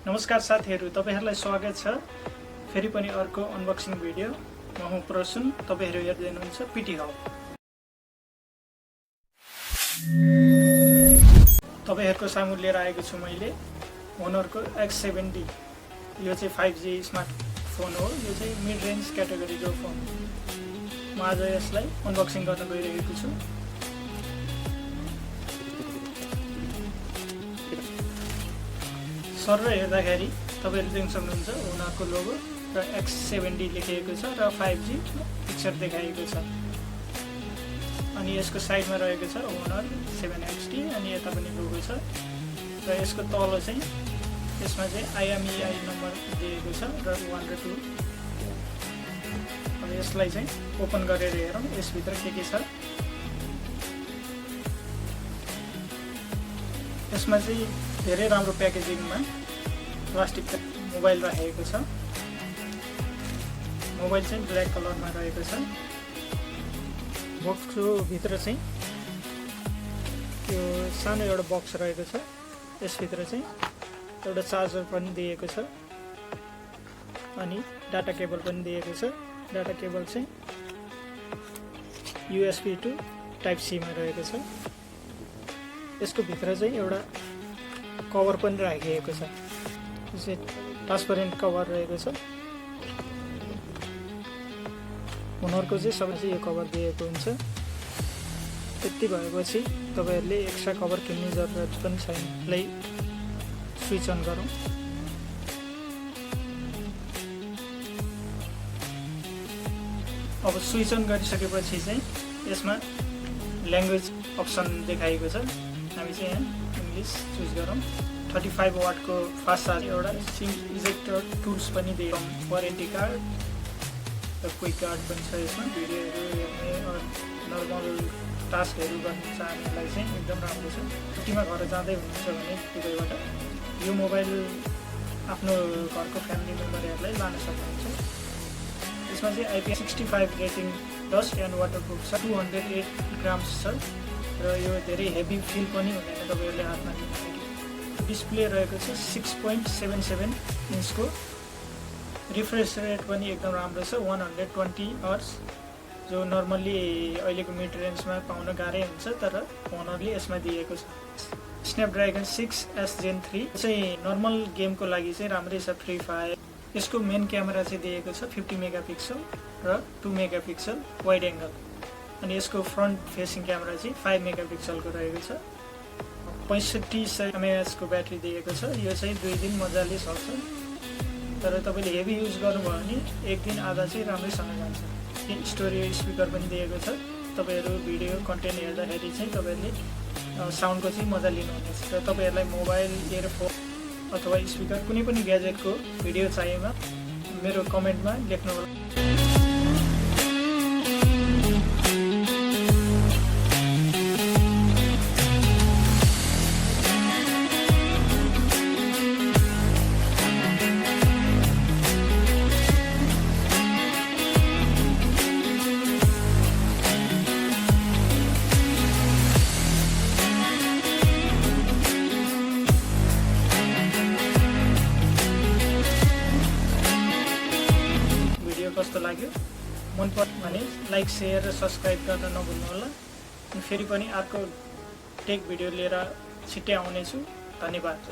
नमस्कार साथीहरु, तपाईहरुलाई स्वागत छ फेरि पनि अर्को अनबक्सिङ भिडियो। म हुँ प्रसुन, तपाईहरु हेर्दै हुनुहुन्छ पिटी हब। तपाईहरुको सामु लिएर आएको छु मैले होनरको X70। यो चाहिँ 5G स्मार्टफोन हो। यो चाहिँ मिड रेन्ज क्याटेगोरीको फोन। म आज यसलाई अनबक्सिङ गर्न गइरहेको छु। सर हेर्दाखेरि तपाईहरु देख्न सक्नुहुन्छ होनरको लोगो र X70 लेखिएको छ र 5G पिक्चर देखाएको छ। अनि यसको साइडमा रहेको छ होनर 7XT अनि यता पनि लोगो छ र यसको तल चाहिँ यसमा चाहिँ IMEI नम्बर दिएको छ र 1 र 2। अब यसलाई चाहिँ ओपन गरेर हेरौँ यसभित्र के छ। यसमा चाहिँ धेरै राम्रो प्याकेजिङमा प्लास्टिक मोबाइल राखेको छ। मोबाइल चाहिँ ब्ल्याक कलरमा रहेको छ। बक्सको भित्र चाहिँ यो सानो एउटा बक्स रहेको छ। यसभित्र चाहिँ एउटा चार्जर पनि दिएको छ अनि डाटा केबल पनि दिएको छ। डाटा केबल चाहिँ USB to टाइप C मा रहेको छ। यसको भित्र चाहिँ एउटा कभर पनि राखिएको छ। यो ट्रान्सपरेन्ट कभर रहेको छ। होनरको चाहिँ सबैले यो कभर दिएको हुन्छ। त्यति भएपछि तपाईहरुले एक्स्ट्रा कभर किन्ने जरुरत पनि छैन। यसलाई स्विच अन गरौँ। अब स्विच अन गरिसकेपछि चाहिँ यसमा ल्याङ्ग्वेज अप्सन देखाएको छ। हामी चाहिँ यहाँ इङ्ग्लिस चुज गरौँ। 35 वाटको फास्ट चार्ज, एउटा सिम इजेक्टर टुल्स पनि दिएको, वारेन्टी कार्ड र क्विक कार्ड पनि छ। यसमा भिडियोहरू हेर्ने नर्मल टास्कहरू गर्न चाहनेलाई चाहिँ एकदम राम्रो छ। छुट्टीमा घर जाँदै हुनुहुन्छ भने दुबईबाट यो मोबाइल आफ्नो घरको फ्यामिली मेम्बरहरूलाई लान सक्नुहुन्छ। यसमा चाहिँ IP65 rating, dust and waterproof छ। 208 ग्राम्स छ र यो धेरै हेभी फिल पनि हुँदैन तपाईहरुले हातमा लिँदाखेरि। डिस्प्ले रहेको छ 6.77 इन्चको। रिफ्रेश रेट पनि एकदम राम्रो छ, 120 हर्ट्ज, जो नर्मली अहिलेको मिड रेन्जमा पाउन गाह्रै हुन्छ, तर होनरले यसमा दिएको छ। स्न्यापड्रागन 6S Gen 3 चाहिँ नर्मल गेमको लागि चाहिँ राम्रै छ। Free fire. यसको मेन क्यामेरा चाहिँ दिएको छ 50 मेगापिक्सल र 2 मेगापिक्सल वाइड एङ्गल। अनि यसको फ्रन्ट फेसिङ क्यामेरा चाहिँ 5 मेगापिक्सलको रहेको छ। 6500 mAh को ब्याट्री दिएको छ। यो चाहिँ 2 दिन मजाले चल्छ, तर तपाईले हेभी युज गर्नुभयो भने 1 दिन आधा चाहिँ राम्रैसँग जान्छ। स्टोरियो स्पिकर पनि दिएको छ। तपाईहरु भिडियो कन्टेन्ट हेर्दाखेरि चाहिँ तपाईहरुले साउन्डको चाहिँ मजा लिनुहुनेछ। र तपाईहरुलाई मोबाइल, इयरफोन अथवा स्पिकर कुनै पनि ग्याजेटको भिडियो चाहिएमा मेरो कमेन्टमा लेख्नु होला। कस्तो लाग्यो मन पर्यो भने लाइक, शेयर र सब्स्क्राइब गर्न नभुल्नु होला। फेरि पनि अर्को टेक भिडियो लिएर छिट्टै आउनेछु। धन्यवाद।